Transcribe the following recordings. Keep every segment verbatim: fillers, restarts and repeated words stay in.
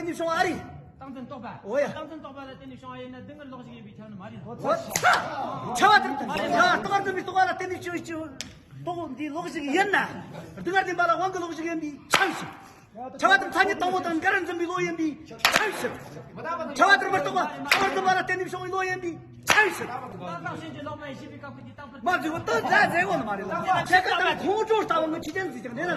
བརྟེན་ནས་བྱུང་བ་རེད། སྟངས་འཛིན་རྟོག་པ། འོ་ཡ། སྟངས་འཛིན་རྟོག་པ་ལ་བརྟེན་ནས་བྱུང་བ་ཡིན་ན་སྡུག་བསྔལ་ལོག་ཤིག་ཡིན་པའི་ཁྱབ་ནི་མ་རེད། འོ་ཚ། ཆ་བ་དང་ཡ་རྟགས་རྟོག་པའི་རྟོག་པ་ལ་བརྟེན་ནས་བྱུང་བའི་རྟོག་འདི་ལོག་ཤིག་ཡིན་ན། སྡུག་བསྔལ་བདེན་པ་ལ་དབང་གི་ལོག་ཤིག་ཡིན་པའི་ཁྱབ་ཤིག་ཆ་བ་དང་མཚན་ཉིད་དང་པོ་དང་འགལ་འཛིན་པའི་བློ་ཡིན་པའི་ཁྱབ་ཤིག་ཆ་བ་དང་མི་རྟོག་པ་ཁམས་པར་འཛིན་པ་ལ་བརྟེན་ནས་བྱུང་བའི་བློ་ཡིན་པའི་ཁྱབ་ཤིག་མ་བཟོད་པ་ལྟ་རྫས་གོ་ནི་མ་རེད་ལ། ཁྱེད་ཀ་དང་ཁོང་ཁྲོ་ལྟ་བུ་ངི་ཆུ་ཅན་ཟིག་ཀྱང་ནི་ལ།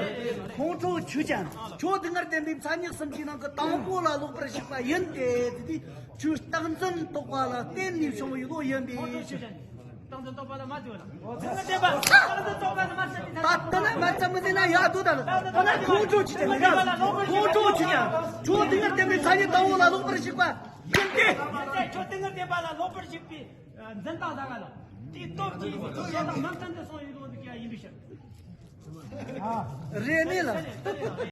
ཁོང་ཁྲོ་ཆུ་ཅན། ཁྱོད་སྡུག་བསྔལ་བདེན་པའི་མཚན་ཉིད་གསུམ་གྱི་ནང་གི་དང་པོ་ལ་ལོག་པར་ཞུགས་པ་ཡིན་ཏེ། དེ་དུས་ཁྱོད་སྟངས་འཛིན་རྟོག་པ་ལ་བརྟེན་ནས་བྱུང་བའི་བློ་ཡིན་པས། སྟངས་འཛིན་རྟོག་པ་ལ་མ་བརྩི་བ་ལ། སྟངས་འཛིན་བདེན་པ། སྟངས་འཛིན་རྟོག་པ་ལ་མ་བརྩི་བ་ལ། ད་ལྟ་ན་མ་བརྩི་མི་ཟེར་ན་ཡག་འདུག་ད་ལ། ད་ན་ཁོང་ཁྲོ་ཆུ་ཅན་ཡ། ཁོང་ཁྲོ་ཆུ་ཅན། ཁྱོད་སྡུག་བསྔལ་བདེན་པའི་མཚན་ཉིད་དང་པོ་ལ་ལོག་པར་ཞུགས་པ་ཡིན་ཏེ། ཁྱོད་སྡུག་བསྔལ་བདེན་པ་ལ་ལོག་པར་ཞུགས་པའི་འཛིན་སྟངས་ད་ག་ལ། དེའི་སྟོབས་ཀྱིས་ཁྱོད་དང་མི་མཐུན་དུ་སོང་ཡོད་ལོ་འདུག་ཡ་ཡིན་པའི་ཕྱིར། རེད་ནི་ལ།